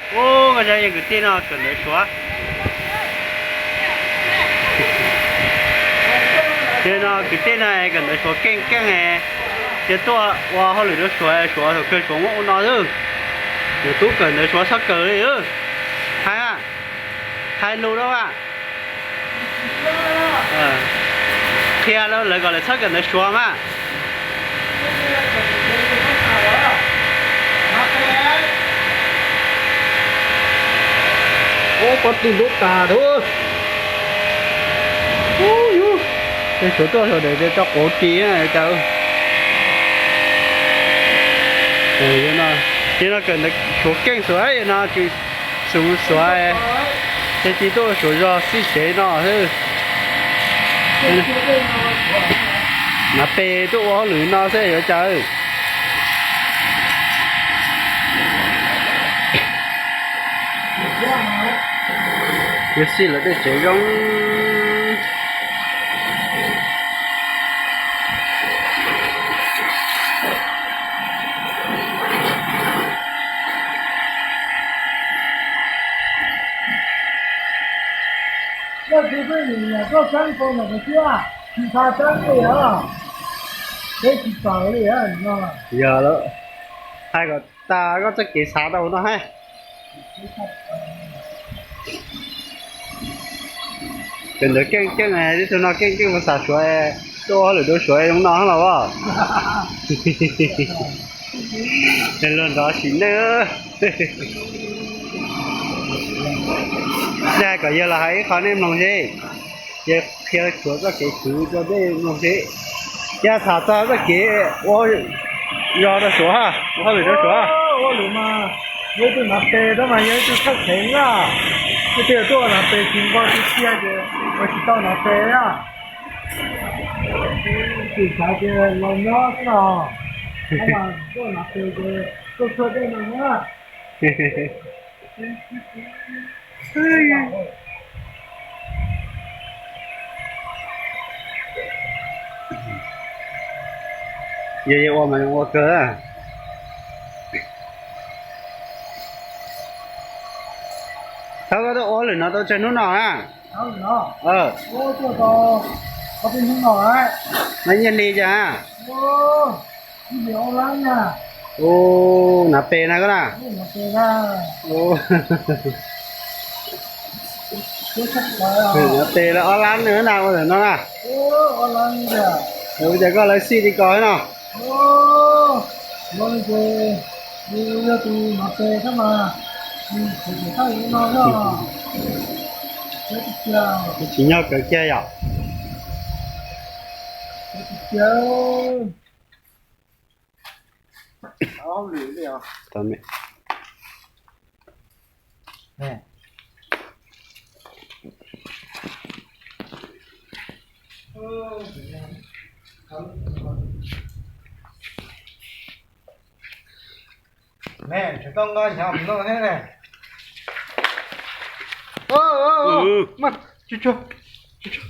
Ub, koj saib yog kwv tij no kawm ntawv suav. Ces no kwv tij no kawm ntawv suav keej keej, ces tuaj ua hauj lwm rau suav, suav thaum kawg suav muab ua no xwb. Yus tub kawm ntawv suav txhob kawm li, hais, hais lus rau a. Qhia rau lawv kom lawv txhob kawm ntawv suav mas. Ub, pob tw ntub tas thuv. Ub, yus, tej suav tuaj suav ntawd ces tso quav ris cas. Ces no kawm ntawv suav keej suav no tsis xus suav, ces tsis tuaj suav zog xij tsev no xwb. Nav pes tuaj ua hauj lwm no xwb yuav cas. Yuav xij lawv tej tsev zoo. Koj tsis pheej nim niam koj tseeb rau ntawm koj thiab, tsis xav tseeb li os. Peb tsis tawm li no. Yog lawm, hais kom tas koj txoj kev xav tau no hais. Ces ntawd keej keej, tib tug no keej keej mus xav suav, tuaj ua hauj lwm rau suav zoo no los as. Luag nrov sim neej. Nej hais kom yawg los hais ib qho nej mloog seb, yawg qhia suav txoj kev khwv rau nej mloog seb, yog tham txog txoj kev ua zog rau suav, ua hauj lwm rau suav. Ua lwm mas yog ib tug nav pes tab mas yog ib tug txhawj kheev na. Tej twg tuaj ua nav pes tsis npau tsis tiag ces ua tsis tau nav pes na. Tsis xav tias los nyob xwb los, tab mas tuaj nav pes ces tuaj txhawj dej no na. Yog yog ua mas zoo ua kawg. Thov koj tuaj ua lwm no tau tsawg hnub no na? Nyiaj hli cas? Ua, nav pes na koj na. Nav pes lawm ob lab na ua ntawm no na. Ua cas koj lawv xij li ko no? Tsis nyog kawg kiag yom. Tsis tau nqa hnyav no thiab ne. Tsuag tsuag, tsuag tsuag.